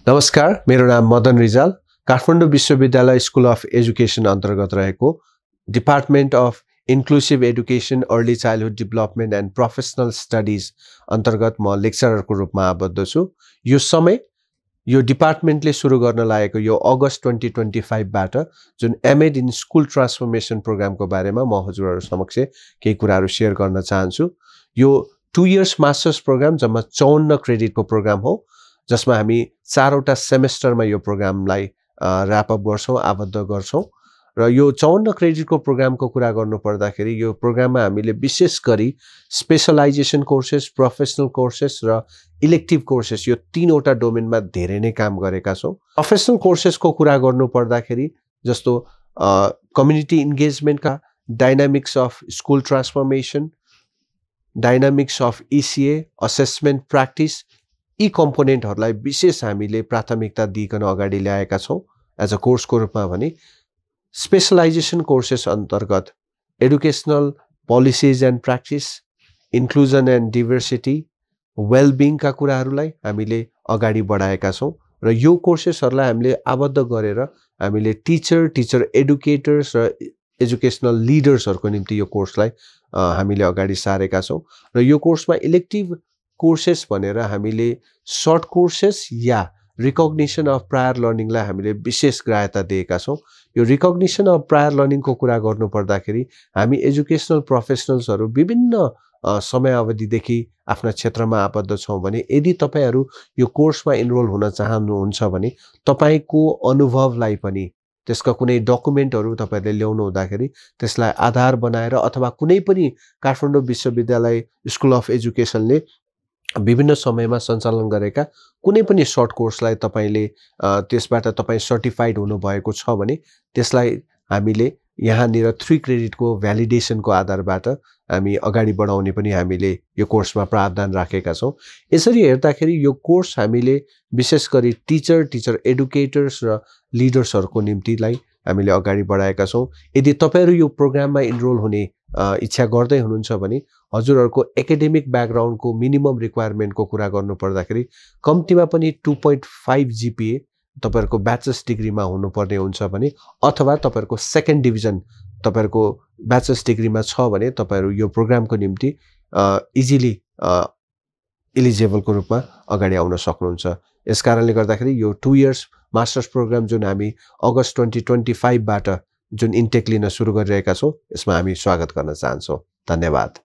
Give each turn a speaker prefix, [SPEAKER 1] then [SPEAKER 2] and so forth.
[SPEAKER 1] नमस्कार, मेरो नाम मदन रिजाल। काठमाडौँ विश्वविद्यालय स्कुल अफ एजुकेसन अन्तर्गत रहेको department of inclusive education, early childhood development and professional studies अन्तर्गत म लेक्चररको रूपमा आबद्ध छु। यो समय यो डिपार्टमेन्टले सुरु गर्न लागेको यो अगस्त 2025 बाट जुन एमएड इन स्कुल ट्रान्सफर्मेसन प्रोग्रामको बारेमा म हजुरहरु समक्ष केही कुराहरू शेयर गर्न चाहन्छु। यो 2 इयर्स मास्टर्स प्रोग्राम जम्मा 54 क्रेडिटको प्रोग्राम हो, जसमा हामी 4वटा सेमेस्टरमा यो प्रोग्रामलाई र्याप अप गर्छौं, आबद्ध गर्छौं। र यो 54 क्रेडिटको प्रोग्रामको कुरा गर्नु पर्दाखेरि यो प्रोग्राममा हामीले विशेष गरी स्पेशलाइजेसन कोर्सेस, प्रोफेसनल कोर्सेस र इलेक्टिभ कोर्सेस यो 3वटा डोमेनमा धेरै नै काम गरेका छौं। प्रोफेसनल कोर्सेसको कुरा गर्नु पर्दाखेरि जस्तो कम्युनिटी इन्गेजमेन्टका dynamics of school transformation, dynamics of ECA, assessment practice, यी कम्पोनेन्टहरूलाई विशेष हामीले प्राथमिकता दिइकन अगाडि ल्याएका छौं एज अ कोर्सको रूपमा। भने स्पेशलाइजेसन कोर्सेस अन्तर्गत educational policies and practice, inclusion and diversity, वेलबिङका कुराहरूलाई हामीले अगाडि बढाएका छौं। र यो कोर्सेसहरूलाई हामीले आबद्ध गरेर हामीले टिचर एडुकेटर्स र एजुकेसनल लिडर्सहरूको निम्ति यो कोर्सलाई हामीले अगाडि सारेका छौं। र यो कोर्समा इलेक्टिभ कोर्सेस भनेर हामीले सर्ट कोर्सेस या रिकग्निसन अफ प्रायर लर्निङलाई हामीले विशेष ग्राह्यता दिएका छौं। यो रिकग्निसन अफ प्रायर लर्निङको कुरा गर्नु पर्दाखेरि हामी एजुकेसनल प्रोफेसनल्सहरू विभिन्न समयावधिदेखि आफ्ना क्षेत्रमा आबद्ध छौं भने यदि तपाईहरु यो कोर्समा इनरोल हुन चाहनुहुन्छ भने तपाईको अनुभवलाई पनि त्यसका कुनै डकुमेन्टहरू तपाईहरुले ल्याउनु हुँदाखेरि त्यसलाई आधार बनाएर अथवा कुनै पनि काठमाडौँ विश्वविद्यालय स्कुल अफ एजुकेसनले विभिन्न समयमा सञ्चालन गरेका कुनै पनि सर्ट कोर्सलाई तपाईले त्यसबाट तपाई सर्टिफाइड हुनु भएको छ भने त्यसलाई हामीले यहाँनिर 3 क्रेडिटको भ्यालिडेसनको आधारबाट हामी अगाडि बढाउने पनि हामीले यो कोर्समा प्रावधान राखेका छौं। यसरी हेर्दाखेरि यो कोर्स हामीले विशेष गरी टिचर एडुकेटर्स र लिडर्सहरूको निम्तिलाई हामीले अगाडि बढाएका छौं। यदि तपाईहरु यो प्रोग्राममा इनरोल हुने इच्छा गर्दै हुनुहुन्छ भने हजुरहरुको एकाडेमिक ब्याकग्राउन्डको मिनिमम रिक्वायरमेन्टको कुरा गर्नु पर्दाखेरि कम्तिमा पनि 2.5 जीपीए तपाईहरुको ब्याचलर्स डिग्रीमा हुनुपर्ने हुन्छ भने अथवा तपाईहरुको सेकेन्ड डिभिजन तपाईहरुको ब्याचलर्स डिग्रीमा छ भने तपाईहरु यो प्रोग्रामको निम्ति इजिली एलिजिबलको रूपमा अगाडि आउन सक्नुहुन्छ। यसकारणले गर्दाखेरि यो 2 इयर्स मास्टर्स प्रोग्राम जुन हामी अगस्त 2025 बाट जुन इन्टेक लिन सुरु गरिरहेका छौं यसमा हामी स्वागत गर्न चाहन्छौं। धन्यवाद।